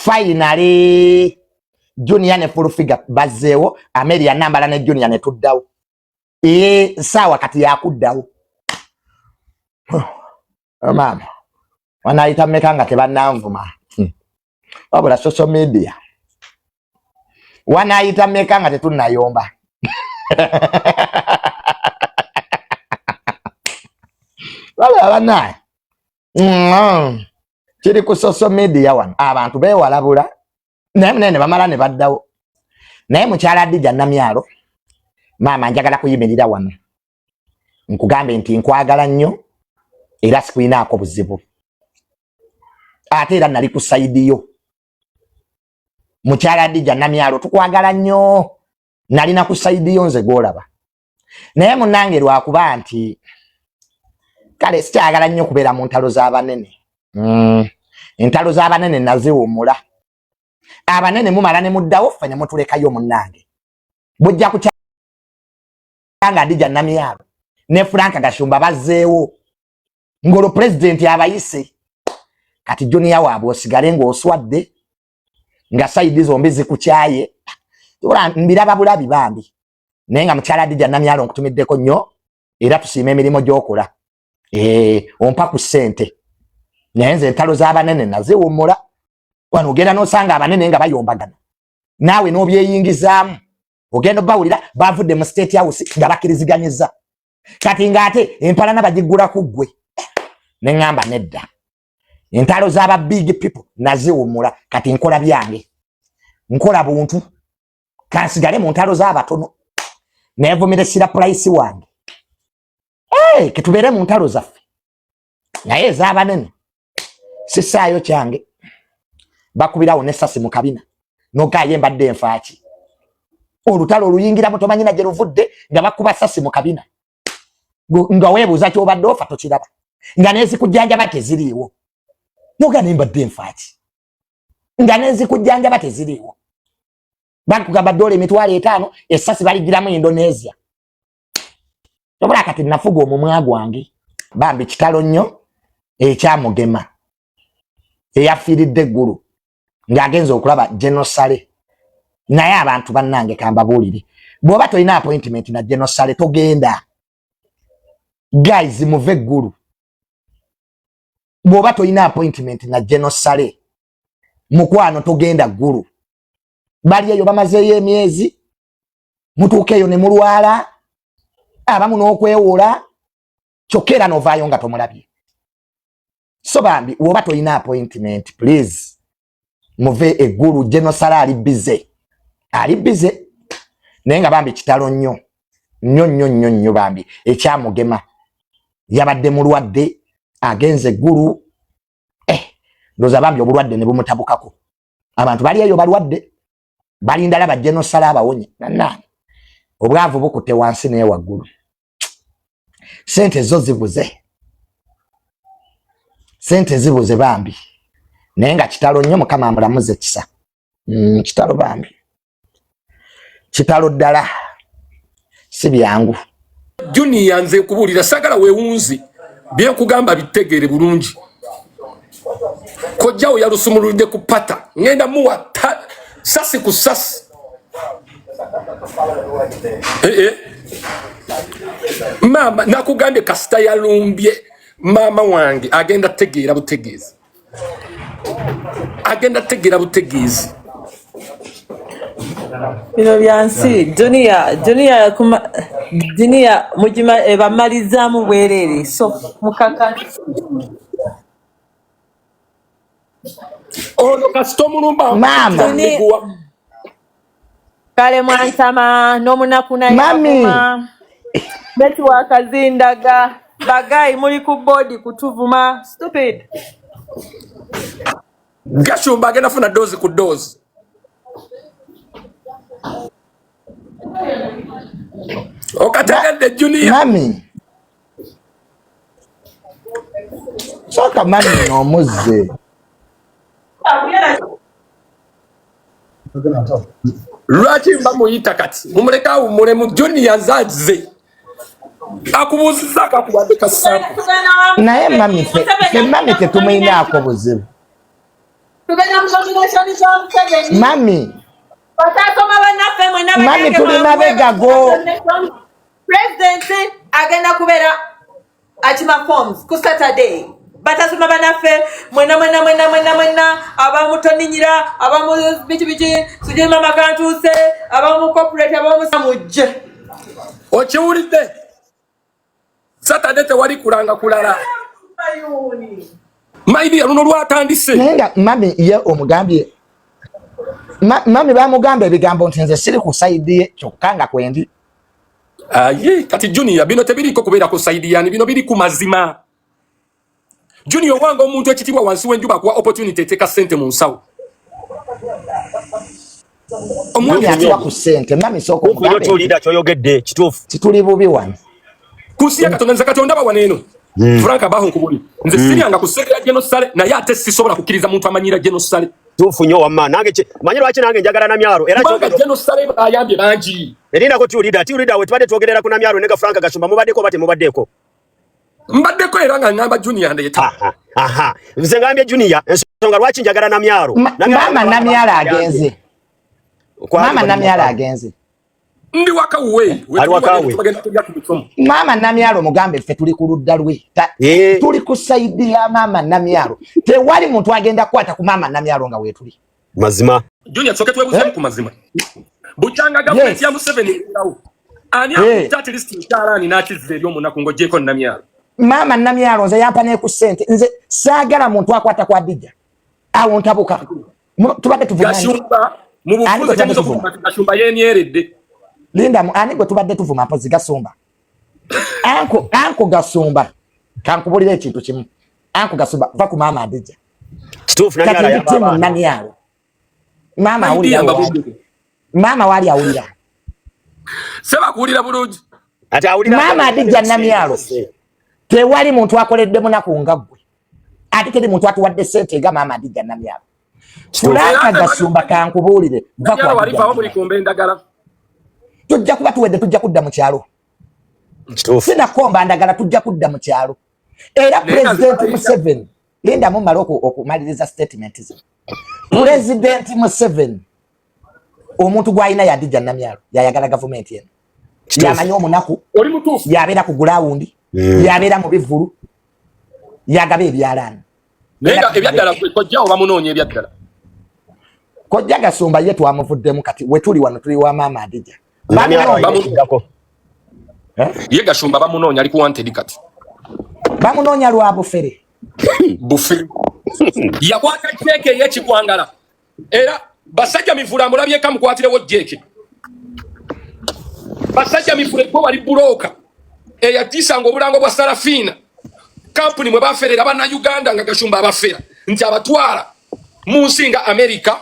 Finally Junior ne Full Figure bazzeewo, Amelia Nambala ne Junior ne tuddawo. Ee, saawa kati yakuddawo. Maama wanaayita mmeka nga tebannanvuma? Wabula social media wanaayita mmeka nga tetunnayomba? Wabula banaye kiri ku social media wano abantu beewalabula naye munene ne bamala ne baddawo. Naye mukyala Adija Namyalo, maama njagala kuyimirira wano nkugambe nti nkwagala nnyo era sikulinaako buzibu, ate era nali ku sayidi yo. Mukyala Adija Namyalo, tukwagala nnyo, nalina ku sayidi yo nze gwolaba. Naye munnange lwakuba nti kale sikyagala nnyo kubeera mu ntalo z'abanene. Entalo z'abanene naziwumula. Abanene mumala ne muddawo, ffe ne mutulekayo. Munnange bujja kukyanga Adija Namyalo ne Frank Gashumba bazzeewo ng'olwo pulezidenti abayise. Kati Junior waabwe osigale ng'oswadde nga sayidi zombi zikukyaye, mbiraba bulabi bambi. Naye nga mukyala Adija Namyalo nkutumiddeko nnyo era tusiima emirimu gy'okola. Ompa ku ssente, naye nze entalo z'abanene naziwummula. Wano ogenda n'osanga abanene nga bayombagana, naawe n'obyeyingizaamu. Ogenda obawulira bavudde mu State House nga bakkiriziganyiza, kati ng'ate empalana bagiggula ku ggwe. Ne ŋŋamba nedda, entalo z'aba big people naziwummula. Kati nkola byange, nkola buntu, kansigale mu ntalo z'abatono neevumire sira pulaisi wange. Hey, ketubeere mu ntalo zaffe, naye ez'abanene sisaayo kyange. Bakubirawo n'essasi mu kabina nogaye mbadde enfaaki. Olutalo oluyingiramu tomanyi na gye luvudde, nga bakuba sasi mu kabina nga weebuuza kyobadde ofa tokiraba, nga nezikujjanjaba teziriiwo. Noga naye mbadde nfaaki, nga nezikujjanjaba teziriiwo. Bakugamba dola 50,000, essasi baligiramu Indonesia. Obula kati nafuga omumwa gwange. Bambi kitalo nnyo ekyamugema eyafiiridde eggulu ng'agenza okulaba Genosale. Naye abantu bannange, kambabuulire, bw'oba tolina appointment na Genosale togenda. Guys, muve eggulu. Bw'oba tolina appointment na Genosale, mukwano, togenda ggulu. Bali eyo bamazeeyo emyezi, mutuuka eyo ne mulwala, abamu n'okwewola, kyokka era n'ovaayo nga tomulabye. So bambi, woba tolina appointment, please muve eggulu. Genosale ali busy, ali busy. Naye nga bambi kitalo nnyo nnyo nnyo nnyo nnyo bambi ekyamugema. Yabadde mulwadde, agenze eggulu, ndowooza bambi obulwadde ne bumutabukako. Abantu bali eyo balwadde, balindala bajje nosala abawonye. Nanaani obwavu bukutte wansi naye waggulu sente zo zibuze, sente zibuze bambi. Naye nga kitalo nnyo, Mukama amulamuze kisa. Kitalo bambi, kitalo ddala, si byangu. Junior, nze nkubuulira, sagala weewunze, byenkugamba bitegeere bulungi. Kojjawo yalusumululidde ku pata, ŋŋenda muwa sasi ku sasi. Eh, eh. Maama nakugambye, kasita yalumbye maama wange, agenda tegeera butegeezi, agenda tegeera butegeezi. Bino byansi. Junior, Junior kuma Junior mugima ebamalizaamu bwereere, so mukaka. Ono kasita omulumba Maama. miguwa. Kale mwantama n'omunaku naye Mami. avuma netiwaaka zindaga. Bagayi muli ku boodi kutuvuma, stupid. Gashumba agenda funa doozi ku doozi. Okategedde, Junior? Mami, sooka mami n'omuzze. Lwaki mba muyita kati? Mumuleke awummulemu. Junior nzazze akubuuzizaako, akubadde kasampu. Naye mami, ffe mami tetumuyinaako buzibu. Tugenda mu nomination za Museveni. Mami. Batasoma bannaffe mwenna. Mami, tuli mabega go. President agenda kubeera akima forms ku Saturday. Batasoma bannaffe mwenna mwenna mwenna mwenna mwenna, abamutoninyira, abamu biki biki, sijui mama kantuuse, abamu corporate, abamu mujje. Okiwulidde? Saturday tewali kulanga kulala. Maybe luno lwatandise. Naye nga mami ye omugambye, mami bamugamba ebigambo nti nze siri ku side ye, kyokka nga kwendi. Aye, kati Junior, bino tebiriko kubeera ku side yani, bino biri ku mazima. Junior wange, omuntu ekitiibwa wansi w'enjuba akuwa opportunity eteeka ssente mu nsawo. Mami atuwa ku ssente. Mami, sooka omugambe. Tuulira kyoyogedde kituufu. Tituli bubi wano. Ku nsi ya Katonda, nze Katonda bawana eno. Frank abaho nkubuli nze siryanga ku ssente ya General Saleh, naye ate sisobola kukkiriza muntu amanyira General Saleh. Tuufu nnyo wamma. Nange manyi lwaki nange njagala Namyalo era. Kubanga General Saleh bayambye bangi. Erindako, tiulida, tiulida, we tubadde twogerera ku Namyalo ne ga Frank Gashumba, mubaddeko oba temubaddeko? Mbaddeko, era nga ngamba Junior ndeeta. Aha, nze ngambye Junior ensonga lwaki njagala Namyalo. Mama Namyalo agenze. Mama Namyalo agenze. Ndi wakawuwe. Ali wakawe. Tugenda kulya ku misomo. Maama Namyalo mugambe ffe tuli ku ludda lwe. Tuli ku side ya maama Namyalo. Tewali muntu agenda kukwata ku maama Namyalo nga weetuli. Mazima. Junior, soke twebuzeemu ku mazima. Bukyanga gavumenti ya Museveni erawo, ani akutte at least nkyalaani n'akizza eri omunaku ng'ogyeko Namyalo? Maama Namyalo nze yampa ne ku ssente. Nze saagala muntu akwata kwa Dijja, awo ntabuka. Tubadde tuvuma. Gashumba mu Ani bufuzi gwe tubadde kyenyinza tuvuma? okugamba nti Gashumba yeenyeredde. Linda, ani gwe tubadde tuvuma? Mpozi Gasumba. Anko Gasumba, kankubulira ekintu kimu. Anko Gasumba, va ku maama Adija. Kituufu. Kati Namyalo ndi ayamba team abaana. Namyalo. Maama awulira. Idea. Waali. Mbabudde. Maama waali awulira. Sebakuwulira bulungi. Ati awulira. Maama Adija Namyalo, tewali muntu akoledde munaku nga ggwe, ate teri muntu atuwadde sente nga maama Adija Namyalo. Frank Gasumba, kankubuulire, va ku Namyalo Adija walivawo muli Namyalo. kumba endagala. Tujja kuba tuwedde, tujja kudda mu kyalo. Kituufu. Sinakomba ndagala, tujja kudda mu kyalo. Era Naye nga President Museveni, linda mumale okumaliriza statement ze. President Museveni omuntu gw'alina yadija Namyalo, yayagala gavumenti eno, yamanyi omunaku. Oli mutuufu. Yabeera ku ground, yabeera mu bivvulu, yagaba ebyalaani. Naye nga ebyaddala kojjawo bamunoonya ebyaddala. Kojja Gasumba ye twamuvuddemu. Kati wetuli wano tuli wa maama Adija. Namyalo Bamunoonya. ayina. Eh? Ye Gashumba bamunoonya, ali ku wanted kati. Bamunoonya lwa bufere. Bufe yakwata jeeke ey'ekikwangala, era basajja mivule amulabyeko amukwatirewo jeeke. Basajja mivule gwe wali broker eyatiisanga obulango bwa Sarafina kampuni mwe baferera bannayuganda, nga Gashumba abafera nti abatwala mu nsi nga America,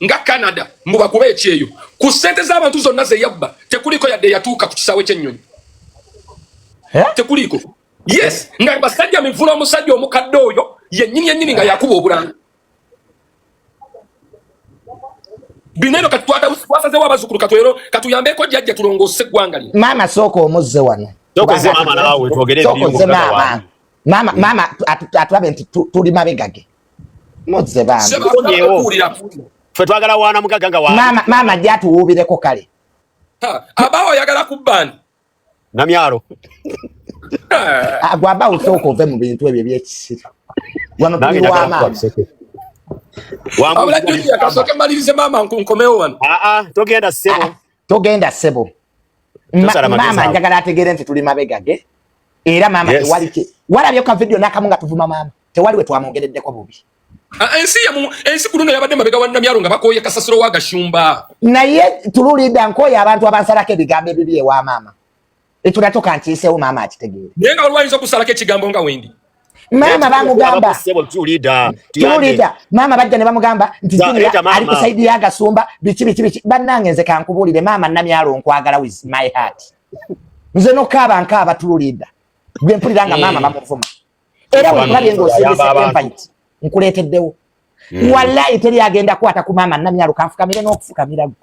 nga Canada, mbu bakuba ekyeyo ku ssente z'abantu zonna ze yabba. Tekuliko yadde yatuuka ku kisaawe ky'ennyonyi. Eh? Tekuliko. Yes, nga basajja mivula, omusajja omukadde oyo yennyini yennyini nga yakuba obulango bino eno. Kati twasazewo abazzukulu katwero katuyambeko jjajja tulongoose eggwanga lino. Maama, sooka omuzze wano. Sooka ozze maama naawe, twogere. Sooka ebirimu ozze mugagga maama. wange. Maama atulabe nti tuli mabega ge. Muzze bambi. Tukomyewo. Kuwulira. Ffe twagala waana mugagga nga waana. Maama ajja atuwuubireko kale. Abawo oyagala kubbaani? Namyalo. Ah, gwaba osooka ove mu bintu ebyo ebyekisiru. Wano Nange tuli njagala wa kukuba maama. biseke. Wabula Junior, kasooke malirize maama, nkomewo wano. Aa, togenda ssebo. Ah, togenda ssebo. Tosala magezi Maama ago. njagala ategeere nti tuli mabega ge. Era maama tewali ki walabye ka video n'akamu nga tuvuma maama? Tewali we twamwogereddeko bubi. Ah, ensi ensi ku luno yabadde mabega wa Namyalo nga bakooye kasasiro wa Gashumba. Naye tululidda nkooye abantu abansalako ebigambo ebibi ewa maama. Ekyo nakyo kankiisewo, maama akitegeere. Naye nga waliwo ayinza okusalako ekigambo nga wendi. Maama bamugamba Ssebo tuulida, tuyambe. Tululidda, maama bajja ne bamugamba nti Junior leeta maama. ali ku side ya Gasumba, biki biki biki. Bannange, nze kankubuulire, maama Namyalo nkwagala with my heart. Nze nokaaba nkaaba, tululidda gwe mpulira nga maama bamuvuma, era wenkulabye ng'osindise Ayamba abantu. invite nkuleeteddewo. Wallayi teri agenda kukwata ku maama Namyalo, kanfukamire n'okufukamira gwe.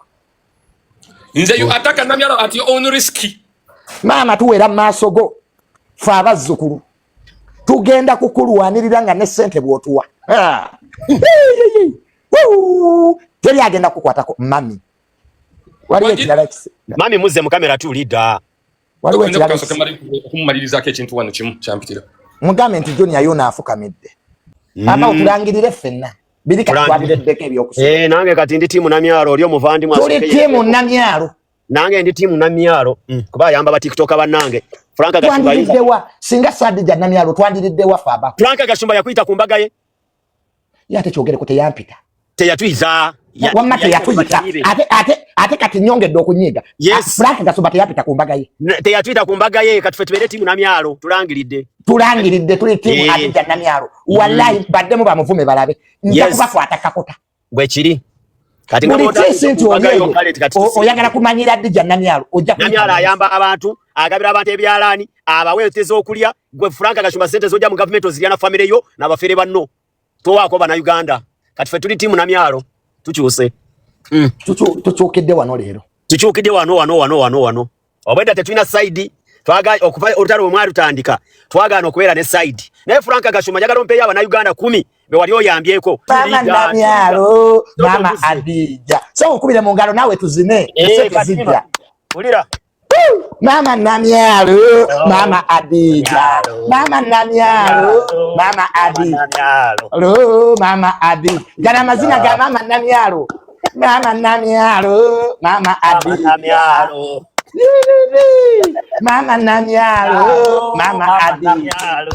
Nze you attack Namyalo at your own risk. Maama, tuwera mu maaso go. Fe abazzukulu tugenda kukulwanirira nga ne ssente bw'otuwa. Ah. Teri agenda kukwatako mami. Waliwo ekirala mami muzze mu kamera tulida. Waliwo ekirala okumumalirizaako ekintu wano kimu kyampitira. Mugambe nti Junior yona afukamidde. Ama otulangirire ffenna. Biri kati twabireddeko ebyokusoma. Eh, nange kati ndi tiimu Namyalo oli omuvandimwe. Tuli tiimu Namyalo. Nange ndi tiimu Namyalo. Kuba ayamba ba TikToker bannange. Frank Gashumba twandiriddewa singa Sadija Namyalo twandiriddewa ffe aba. Frank Gashumba yakuyita ku mbaga ye. Ye ate kyogereko teyampita. Teyatuyita. Wamma teyatuyita. Ate ate ate kati nnyongedde okunyiiga. Yes. Frank Gashumba teyapita ku mbaga ye. Teyatuyita ku mbaga ye kati ffe tubeere tiimu Namyalo tulangiridde. Tulangiridde tuli tiimu Adija Namyalo. Wallahi baddemu bamuvume balabe. Nja kubakwata kakota. Bwe kiri. Kati buli kiisi nti oli eyo oyagala kumanyira Adija Namyalo ojja Namyalo ayamba abantu agabira abantu ebyalaani abawa ente z'okulya gwe Frank Gashumba sente z'ojja mu gavumenti ozirya na famire yo n'abafere banno towaako bannayuganda kati ffe tuli tiimu Namyalo tukyuse. Tukyukidde wano leero. Tukyukidde wano wano wano wano wano. Obwedda tetulina side twaga okuva olutalo bwe mwalutandika twagaana okubeera ne side naye Frank Gashumba njagala ompeeyo abannayuganda 10 be wali oyambyeko. Mama Namyalo, Mama Adija. So okubire mu ngalo naawe tuzine. Tuzijja. Wulira. Mama Namyalo, Mama Adija. Mama Namyalo, Mama Adija. Mama Adija. Gana amazina ga Mama Namyalo. Mama Namyalo, Mama Adija. Namyalo. Mama Namyalo, Mama Adija.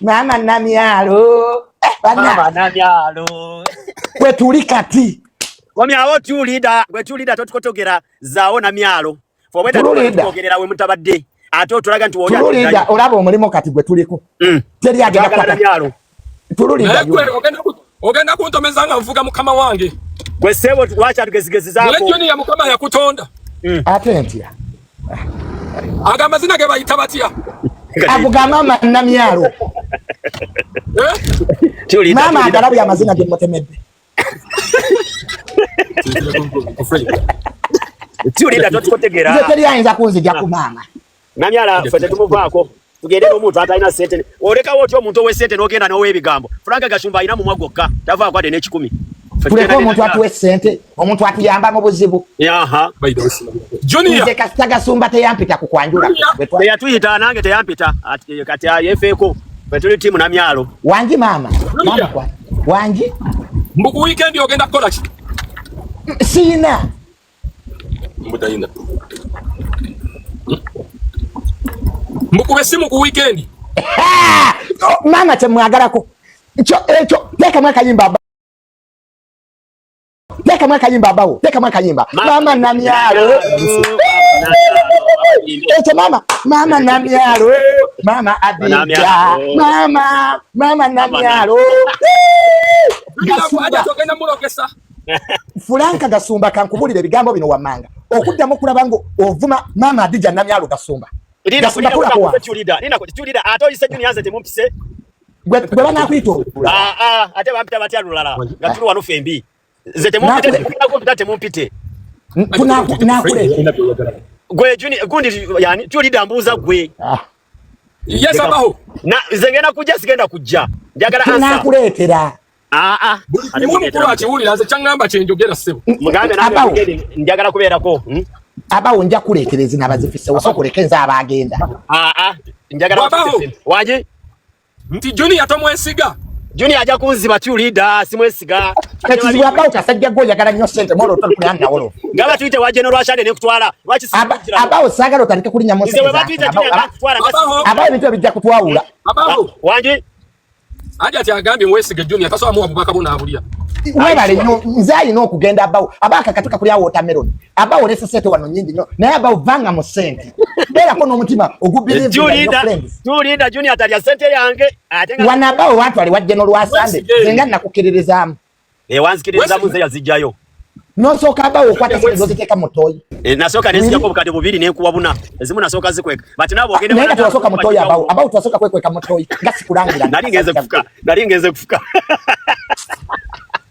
Mama Namyalo. Mama Namyalo. Kwe tuli kati. Komyawo tulida, gwe tulida totukotogera zaawo Namyalo. Fobweda tukogerera we mutabadde. Ate otulaga nti woli tulida olaba omulimu kati gwe tuliko. Teri agenda kwata Namyalo. Tululida. Ogenda kuntomeza nga nvuga mukama wange. Gwe ssebo lwaki atugezigezizaako? Naye Junior mukama yakutonda. Ate ntya. Aga amazina ge bayita batya? Ago ga Mama Namyalo. Mama agalabye amazina ge mutemedde. Tulida totukotegera. Nze teri ayinza kunzija ku maama. Namyala ffe tetumuvaako. Tugende n'omuntu atalina ssente. Olekawo otya omuntu ow'essente n'ogenda n'ow'ebigambo? Frank Gashumba alina mumwa gwokka, tavaako wadde n'ekikumi. Tuleke omuntu atuwa essente, omuntu atuyamba mu buzibu. Junior. Nze kasita Gasumba teyampita ku kwanjula. Teyatuyita nange teyampita. Kati yefeeko. Ffe tuli tiimu Namyalo. Wangi maama. Maama kwa. Wangi. Mbu ku weekend ogenda kukola ki? Siina. Mbu talina. Mbu kube simu ku weekend. Maama kyemwagalako. Ekyo teekamu akayimba. Teekamu akayimba abawo. Teekamu akayimba. Maama Namyalo. Ekyo maama. Maama Namyalo. Maama Adija. Maama. Maama Namyalo. Gasumba. Frank Gasumba kankubulire ebigambo bino wammanga. Okuddamu okulaba ngo ovuma Maama Adija Namyalo Gasumba. Gasumba kula kuwa. Tulida ate oyise Junior nze temumpise. Gwe banaakuyita olulala. Ate bampita batya lulala nga tuli wano ffembi. Nze temumpite, temumpite. Nakuleeta. Gwe Junior gundi yani tulida mbuuza gwe. Yes abaho. Na nze ngenda kujja sigenda kujja. Njagala answer. Tunakuleetera. Buli mukulu akiwulira nze kyaŋŋamba kye njogera ssebo. Mugambe nange njagala kubeerako. Abawo nja kuleetera ezina abazifise osooka oleke nze abagenda. Njagala wangi nti Junior tomwesiga. Junior ajja kunziba tulida simwesiga. Ekizibu abawo kasajja gwe oyagala nnyo ssente mwolo otali kulya nawolo. Nga batuyite wa General Rashad ne kutwala. Lwaki sikujira? Abawo saagala otandike kulinnya mu ssente. Nze bwe batuyite Junior nakutwala. Abawo ebintu ebijja kutwawula. Abawo. Wangi Aje ati agambye mwesige Junior tasobola muwa bubaka buno abulya. Mwebale nnyo nze alina okugenda abawo abaaka katuka kulya watermelon abawo olese ssente wano nnyingi nnyo naye abawo vanga mu ssente beerako n'omutima ogubilivinga Junior atalya ssente yange wano abawo wantwale wajje n'olwasande nze nga nakukkiririzaamu. Wanzikiririzaamu nze yazijjayo. Nosooka abawo okwata ssente z'oziteeka mu ttooyi. Nasooka nenzijjako obukadde bubiri nenkuwa buna ezimu nasooka zikweka but naawe ogende naye nga tewasooka mu ttooyi abawo abawo twasooka kwekweka mu ttooyi nga sikulangira nali ngenze kufuka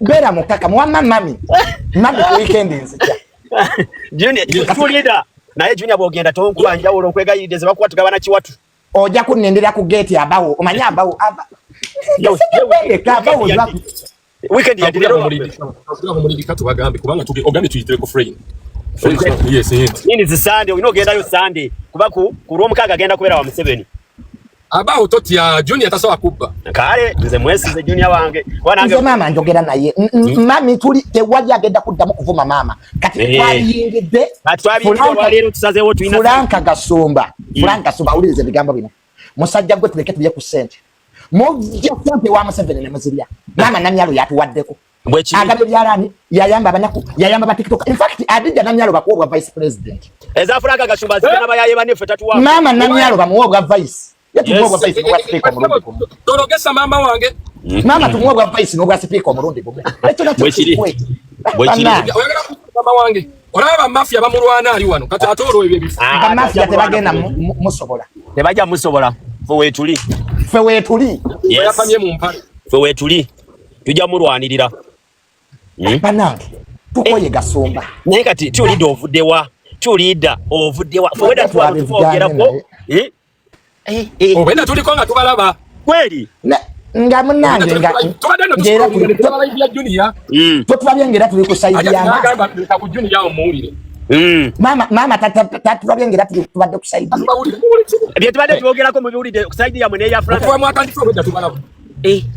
beera mukaka muwamma mami mami ku weekend nzija Junior tulida naye Junior bw'ogenda tonkuba njawulo okwegayiridde ze bakuwa tugabana kiwatu ojja kunnindira ku geeti abawo omanye abawo Weekend ya Kakubira mu mulidi katubagambe kubanga ogambye tuyitireko frame. Yes, yes. Nini zi Sunday olina ogendayo Sunday kuba ku lwomukaaga agenda kubeera wa Museveni. Abawo totya Junior tasobola kubba. Kale nze mwesize Junior wange. Kuba nange nze maama njogera naye mami tuli tewali agenda kuddamu kuvuma maama kati twabiyingidde. Kati twabiyingidde olwaleero tusazeewo tulina Franka Gasumba. Franka Gasumba awuliriza ebigambo bino. Musajja gwe tuleke tulye ku ssente. Mujja ssente wa Museveni ne muzirya. Maama Namyalo yatuwaddeko. Agabye byalaani yayamba abanaku yayamba ba TikTok. In fact Adija Namyalo bakuwa obwa vice president. Eza Franka Gasumba zirya n'abayaye banne ffe tatuwa. Maama Namyalo bamuwa obwa vice. Yatuwa obwa vice n'obwa speaker omulundi gumu. Torogesa maama wange. Maama tumuwa obwa vice n'obwa speaker omulundi gumu. Ekyo nakyo kikwe. Bwekiri. Oyagala maama wange. Olaba bamafia bamulwana ali wano kati ate olwo ebyo ebifo. Bamafia tebagenda musobola. Tebajja musobola. Ffe weetuli. Ffe weetuli. Yes. Yapamye mu mpale. Ffe weetuli. Tujja mulwanirira. Bannange tukoye Gasumba. Naye kati tulidde ovudde wa? Tulidda ovudde wa? Ffe wedda twalwogerako. Obwedda tuliko nga tubalaba. Kweli. Nga munnange nga tubadde no tusobola live ya Junior. Totulabye ng'era tuli ku side ya maama. Ku Junior awo muwulire. Maama maama tatulabye ng'era tubadde ku side. Bye tubadde twogerako mubiwulidde ku side yammwe n'eya Frank. Okuva mwatandise obwedda tubalaba.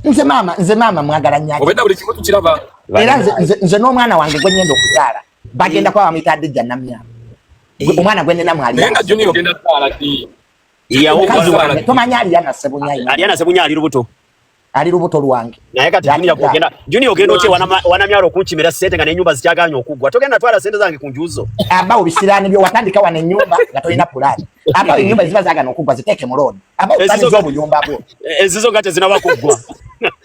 Nze maama mwagala nnyo. Obwedda buli kimu tukiraba. Era nze n'omwana wange gwe ngenda okuzaala bagenda kuba bamuyita Adija Namyalo. Omwana gwe nnina mwali. Naye nga Junior ogenda kuzaala ddi? Mukazi wange tomanyi Aliana Ssebunya. Aliana Ssebunya ali lubuto. Ali lubuto lwange. Naye kati Junior kugenda Junior ogenda otya wanamyalo okunkimira ssente nga n'ennyumba zikyagaanye okuggwa. Togenda twala ssente zange ku njuzo. Abawo bisiraani byo watandika wano ennyumba nga tolina pulaani. Abawo ennyumba ziba zaagaana okuggwa ziteeke mu looni. Abawo pulaani z'obuyumba bwo. Ezizo nga tezinaba kuggwa.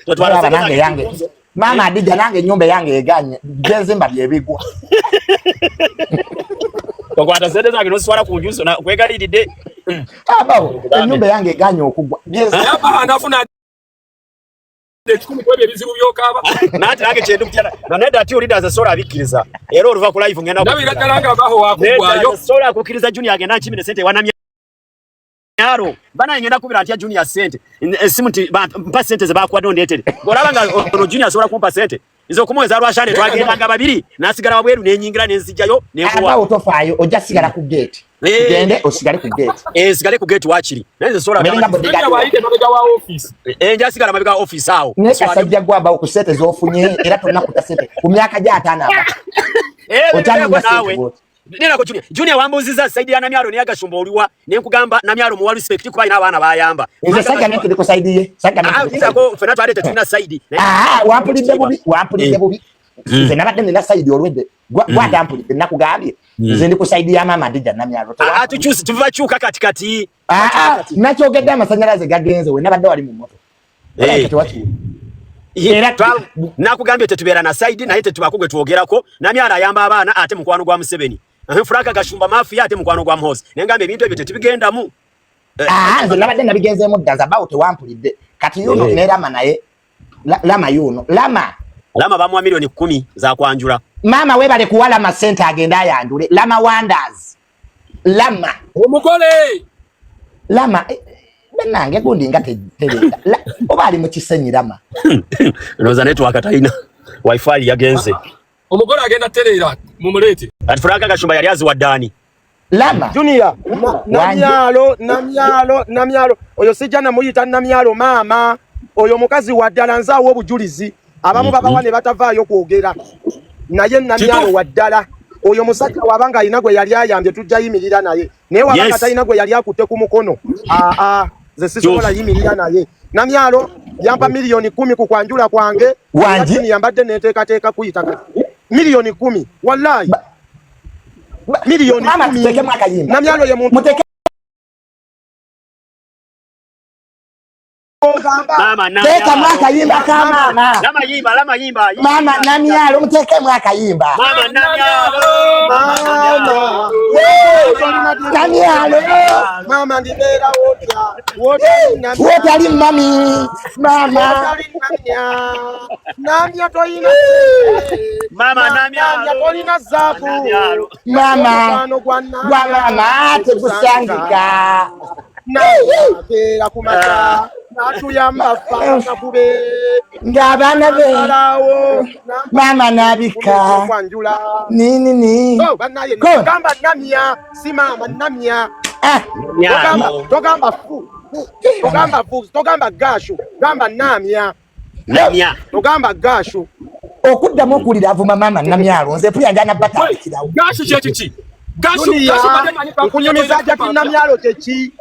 Totwala Olaba nange yange. Maama Adija nange ennyumba yange egaanye byenzimba byebigwa. Okwata ssente zange n'ozitwala ku njuzo kwegaliridde. Abawo ennyumba yange egaanye okuggwa. Anafuna ekikumi ku ebyo ebizibu by'okaaba. Nanti nange kye ndikutya na nedda ati olidda nze sobola abikkiriza. Era oluva ku live ngenda Ndabira ddala nga abaho wakuggwayo. Nedda sobola kukkiriza Junior agenda nkimire ssente wanamyalo. Bana ngenda kubira ntya Junior ssente. Esimu nti mpa ssente ze bakuwadde ondeetere. Olaba nga ono Junior asobola kumpa ssente. Nze okumuweza lwashane twagendanga babiri nasigala wabweru nenyingira nenzijjayo nenkuwa. Abawo tofaayo ojja sigala ku gate. Gende osigale ku gate. Sigale ku gate wakiri. Naye nze sobola Melinga bodyguard. Mabega wa office. Nja sigala mabega wa office awo. Naye kasajja gwe abawo ku ssente z'ofunye era tolina kuta ssente ku myaka gya 50 aba. Okyalina ssente bw'oti. Nina ko Junior. Junior wambuuziza side ya Namyalo naye Gashumba oliwa ne nkugamba Namyalo muwa respect kuba alina abaana bayamba. Nze sajja ne tuli ku side ye. Sajja ne. Nzako ffenna twali tetulina side. Wampulidde bubi, wampulidde bubi. Nze nabadde nina side olwedde. Gwatampulidde nakugambye. Nze ndi ku side ya maama Adija Namyalo. Tukyuse tuva kyuka kati kati. Nakyogedde amasannyalaze gagenze we nabadde wali mu mmotoka. Era nakugambye tetubeera na side naye tetubaako gwe twogerako. Namyalo ayamba abaana ate mukwano gwa Museveni. Frank Gashumba mafia ate mukwano gwa Muhoozi. Naye ngambye ebintu ebyo tetubigendamu. Nze nabadde nabigenzeemu dda nze abawo tewampulidde. Kati yuno ne Lama naye Lama yuno Lama. Lama bamuwa milioni 10 za kwanjula. Maama webale kuwa Lama ssente agende ayanjule. Lama Wonders. Lama. Omugole. Lama bannange gundi nga tereeta. Oba ali mu Kisenyi Lama. Ndowooza network talina. Wifi yagenze. Omugole agenda tereera mumuleete. Ati Frank Gashumba yali aziwadde ani? Lama. Junior, Namyalo, Namyalo, Namyalo. Oyo sijja namuyita Namyalo maama. Oyo mukazi wa ddala nzaawo obujulizi. Abamu babawa ne batavaayo kwogera. Naye Namyalo wa ddala. Oyo musajja wabanga alina gwe yali ayambye tujja yimirira naye. Naye wabanga talina gwe yali akutte ku mukono. Nze sisobola yimirira naye. Namyalo yampa milioni 10 ku kwanjula kwange. Wangi? Yambadde neteekateeka kuyita kati. Milioni 10. Wallahi. Milioni 10. Namyalo ye muntu. Teekamu akayimba ka maama. Lama yimba, lama yimba. Maama Namyalo muteekemu akayimba. Maama Namyalo. Maama. Namyalo. Maama ndibeera wotya. Wotali mami. Maama. Wotali namya. Namya toyina. Maama Namyalo. Tolina zaabu. Maama. Gwa maama tegusangika. Namya ku makya. N'atuyamba ffe abanaku be. Ng'abaana be. Nasalawo. Maama n'abikka. Kwanjula. Nini ni. Oh, bannaye Go. gamba Namya, si maama Namya. Ah, Togamba, togamba fu. Togamba fu, togamba gashu, gamba Namya. Namya. Togamba gashu. Okuddamu okuwulira avuma maama Namyalo, nze mpulira njagala batandikirawo. Gashu kyekiki? Gashu. Junior, Gashu badde manyi nkunyumiza Hajati Namyalo kyeki.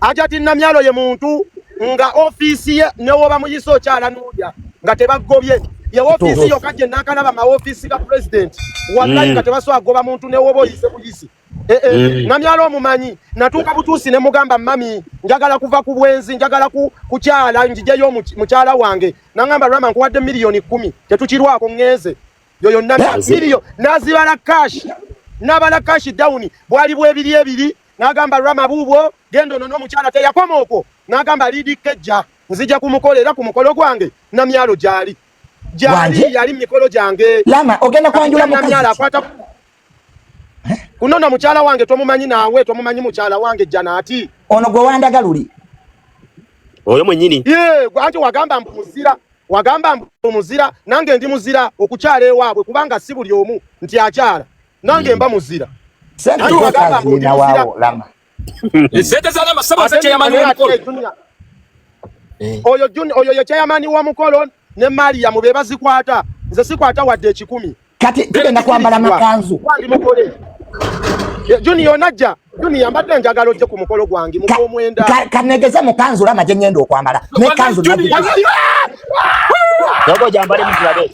Hajati Namyalo ye muntu nga ofiisi ye newoba muyise okyala n'olya nga tebagobye. Ye ofiisi yokka gye naakalaba mawofiisi ga pulezidenti, wallahi, nga tebasobola kugoba muntu newoba oyise buyisi. Eh, eh, Namyalo omumanyi, natuuka butuusi ne mugamba, "Mami, njagala kuva ku bwenzi, njagala ku kukyala njijeyo mukyala wange." Nangamba, "Rama, nkuwadde 10 miliyoni tetukirwako, ŋŋenze." Yoyo Namyalo, miliyo nazibala cash, nabala cash down, bwali bwebiri ebiri. N'agamba, "Rama, buubwo, genda ono n'omukyala." Teyakoma okwo, n'agamba, "Liidi kejja nzija kumukolera ku mukolo gwange." Namyalo gyali gyali. Wanje? Yali mu mikolo gyange. Lama, ogenda kwanjula Namyalo mukazi ki? akwata kunona mukyala wange. Tomumanyi naawe, tomumanyi mukyala wange Janaati. Ono gwe wandaga luli? Oyo mwennyini. Ye anti wagamba mbu muzira, wagamba mbu muzira, nange ndi muzira okukyala ewaabwe, kubanga si buli omu nti akyala, nange mba muzira. Sente Anti wagamba mbu ndi muzira. zinawawo, Lama. Sente za Lama saba Ate ze chairman naye w'emikolo. ate Junior, oyo Junior, oyo ye chairman wa mukolo ne Mariam be bazikwata, nze sikwata wadde 100. Kati tugenda kwambala makanzu. Wandi mukole. Ye, Junior najja, Junior mbadde njagala ojje ku mukolo gwange mu gw'omwenda. Kanegeze mu kanzu Lama gye ngenda okwambala ne kanzu. Junior, Dogo jambale mutulabe.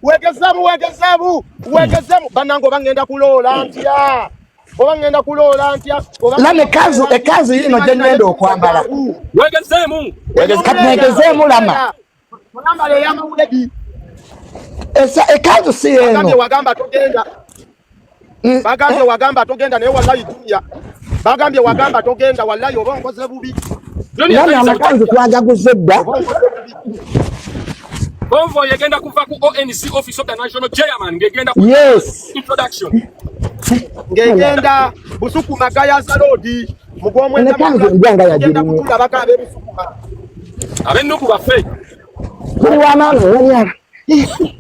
Wegezeemu, wegezeemu, wegezeemu bannange, oba ngenda kuloola ntya, oba ngenda kuloola ntya, oba Lama, ekanzu yino gye ngenda okwambala. Wegezeemu. Kati negezeemu, Lama. Oyambala ey'amawuledi. Ekanzu si Bagambye eno. wagamba togenda. Bagambye wagamba togenda, naye wallahi Junior, bagambye wagamba togenda, wallahi oba onkoze bubi. Junior, Lama, amakanzu twagaguze dda. Oba onkoze bubi. Convoy egenda kuva ku ONC, Office of the National Chairman, ng'egenda ku introduction. Ng'egenda Busukuma Gayaza Road mu gw'omwenda. Ekanzu embwa nga Genda yagirimye. kutulabako ab'ebusukuma. Ab'ennugu baffe. Tuli wamaani owanyala.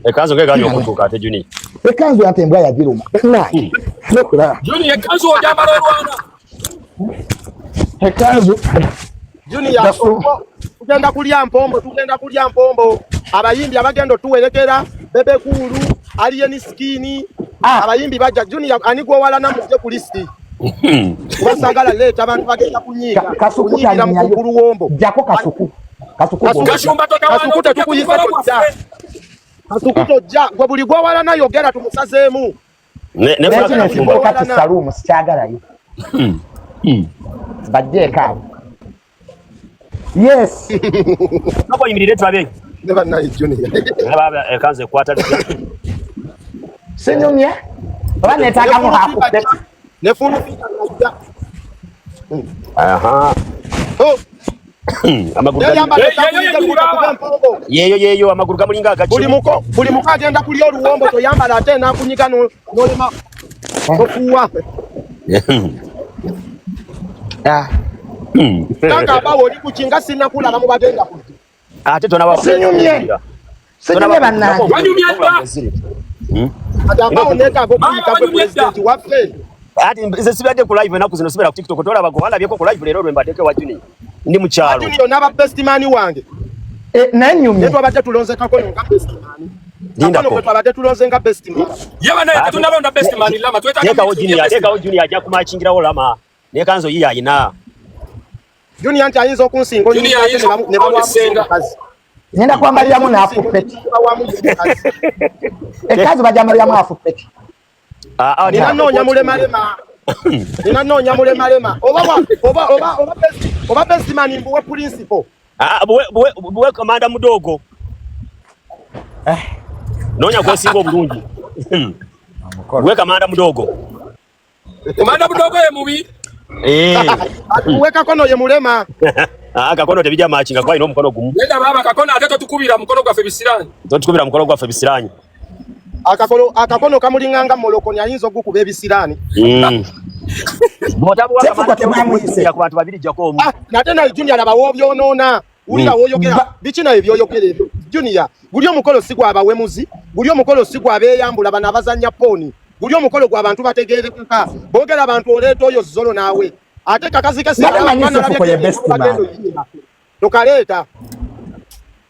Ekanzu ng'egaanye okutuuka ate, Junior. Ekanzu yante embwa yagiruma nange nokulaba. Junior, ekanzu ogyambala olwana. Ekanzu. Junior, tugenda kulya mpombo, tugenda kulya mpombo. Abayimbi abagenda otuwerekera, Bebe Cool, Alien Skin. Ah. Abayimbi bajja. Junior, ani gwowalana mujje ku lisiti, kuba saagala leeta abantu bagenda kunyiiga. Kasuku Kunyiigira mu tanyayo. kuluwombo. Jjako kasuku, kasuku. Kasuku. Gashumba totawaana Kasuku okujja ku tetukuyise, mukolo tojja. gwaffe. Kasuku tojja, gwe buli gwowalana yogera tumusazeemu. Ne Naye Frank kino Gashumba. ekifo kati salumu sikyagalayo, bajjeeko abo, yes. Dogo yimirire tulabe. Ne bannaye Junior. Laba ekanzu ekwata bitya. Sinyumye oba neetaagamu hakupeti. Ne Full Figure najja. Aha. Oh, Amagulu naye yambala Ye- ekanzu ye- ye- ejja kuba mpombo. Yeyo yeyo, amagulu gamulinga Buli agakimu. muko agenda kulya oluwombo, toyambala ate nakunyiga n'olema tofuuwa. Ah. Kanga abawo oli kuki nga sinnakulaba mu bagenda kujja? Ate tonaba. Sinyumye. Sinyumye bannange. Wanyumye dda. Kati abawo neetaaga okuyita Maama, gwe wanyumye dda. pulezidenti waffe. Ati nze sibadde ku live ennaku zino, sibeera ku TikTok, tolaba gwe walabyeko ku live leero lwe mbaddeko ewa Junior. Ndi mu kyalo. Junior n'aba best man wange. Eh, naye Naye nyumye. twabadde tulonze Kakono nga best man. Kakono Lindako. kwe twabadde tulonze nga best man. Ye banaye tetunnalonda best man Lama, twetaaga Teekawo meeting ya Junior, best teekawo man. Junior ajja kumakingirawo Lama. Ne kanzo yiye ayina. Junior nti ayinza okunsinga Junior onyumiza ate ayinza ne bawamu okusenga. omukazi. Ngenda kwambaliramu n'afupeti. Ne bawamu omukazi. Ekanzu bajambaliramu afupeti. Ah ah. Nina nnoonya mulemalema, nina nnoonya mulemalema, oba oba oba oba oba best man mbuwe principal. Ah, buwe buwe buwe kamanda mudogo. Eh. Noonya gwosinga obulungi. Buwe kamanda mudogo. Komanda Budogo ye mubi. Eh. Atuwe Kakono ye mulema. Ah, Kakono tebijja machinga kuba alina omukono gumu. Neda baba Kakono, ate totukubira mukono gwaffe bisirani. Totukubira mukono gwaffe bisirani. Akakono kamulinga nga molokoni, ayinza ogukuba ebisiraani. Bw'otabuwa Sefuko kamanda temwamuyise. ku bantu babiri jjako omu. Ah, nate naye Junior laba woobyonoona, wulira woyogera biki naye byoyogera ebyo Junior. Guli omukolo si gwabawemuzi, guli omukolo si gwabeeyambula bano abazannya pooni, guli omukolo gw'abantu bategeerekeka boogera abantu oleeta oyo zolo naawe ate kakazi ke. Nali manyi Sefuko ye best man. Tokaleeta,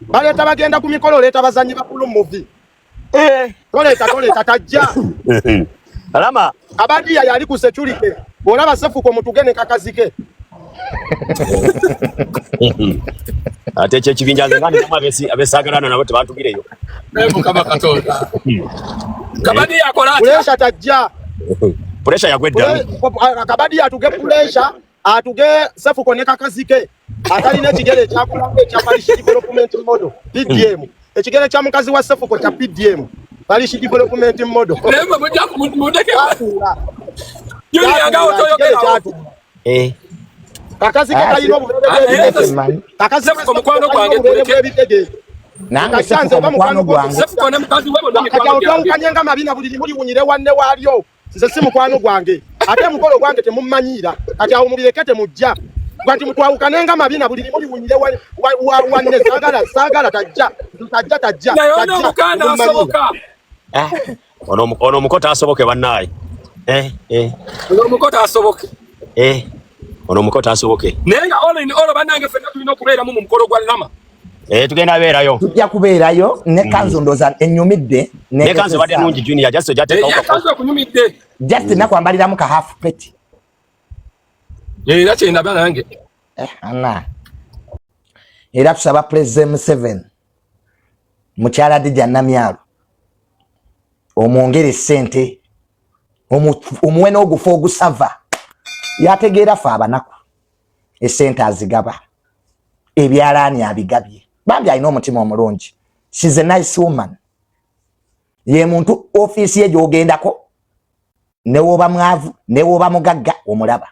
baleeta bagenda ku mikolo, oleeta bazanyi bakulu muvi. Toleeta, toleeta, tajja. Alama. Abadiya yali ku security, bw'olaba Sefuko mutuge ne kakazi ke. Ate ekyo ekibinja nze nga ndinamu abeesaagalana nabo tebantugireyo. Naye Mukama Katonda. Kabadi yakola atya? Puresha tajja. Puresha yagwa eddalu. Kabadi atuge puresha, atuge Sefuko ne kakazi ke akalina ekigere ekyakulako ekya Parish Development Model, PDM. Ekigere kya mukazi wa Sefuko kya PDM, Parish Development Model. Naye mwe mujja mundeke. Kyatuula. Junior agawo Kyatuula, ekigere toyogerawo. kyatuula. Kakazi ke Ah, kalina obubeere Ah, naye bw'ebigere. Manyi. Kakazi ka Sefuko mukwano Sefuko kalina gwange obubeere tuleke. bw'ebigere. Nange Kati Sefuko nze oba mukwano mukwano gwo gwange. Sefuko ne mukazi we bonna Kati mikwano awo gyange. twawukanye nga mabina, buli limu liwunyire wanne waalyo. Nze si mukwano gwange, ate emukolo gwange temummanyiira. Kati awo mubireke, temujja gwa nti mutwawukane nga mabina, buli limu liwunyire wanne. Saagala, saagala, tajja, tajja, tajja. Naye ono Tajja, omukanda temummanyiira. asoboka. Eh, ono omuko taasoboke bannaaye. Eh, eh, Ono omuko taasoboke. eh. Ono omuko taasoboke. Naye nga all in all bannange ffenna tulina okubeeramu mu mukolo gwa Lama. Eh, tugenda beerayo. Tujja kubeerayo ne kanzu ndooza ennyumidde. Ne kanzu ebadde nnungi Junior, just ojja Ye teekawo. kanzu ekunyumidde. Just nakwambaliramu ka half peti. Era kyendaba nange. Eh, ana era tusaba President Museveni, mukyala Dija Namyalo omwongere sente, omuwe n'ogufa ogusava yategeera fe abanaku. Esente azigaba, ebyalaani abigabye. Bambi alina omutima omulungi. She's a nice woman. Ye muntu ofiisi ye gyogendako newoba mwavu newoba mugagga omulaba.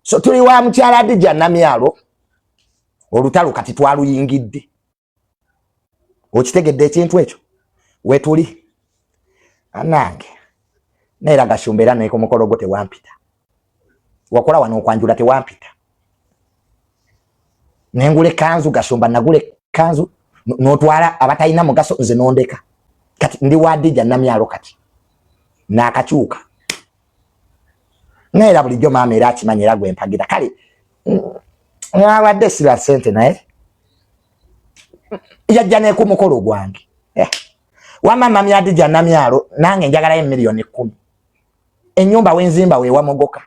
So tuli wa mukyala Dija Namyalo, olutalo kati twaluyingidde. Okitegedde ekintu ekyo wetuli anange. Naera Gashumba, era naye ku mukolo gwo tewampita. Wakola wano okwanjula tewampita, nengula ekanzu. Gashumba, nagula ekanzu n'otwala abatalina mugaso, nze nondeka. Kati ndi wa Dija Namyalo, kati nakakyuka. Naye era bulijjo maama era akimanyi era gwempagira. Kale abadde sira sente naye yajja neku mukolo gwange. Eh. Wamma mami Adija Namyalo, nange njagalayo 10 million. Ennyumba wenzimba weewamogoka.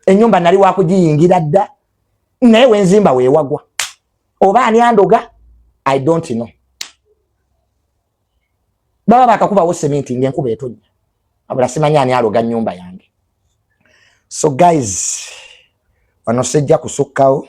Ennyumba nali wakugiyingira dda, naye wenzimba weewagwa. Oba ani andoga, I don't know. Baba bakakubawo seminti ngaenkuba etonnya, abula simanyi ani aloga nnyumba yange. So guys, wano sijja kusukkawo.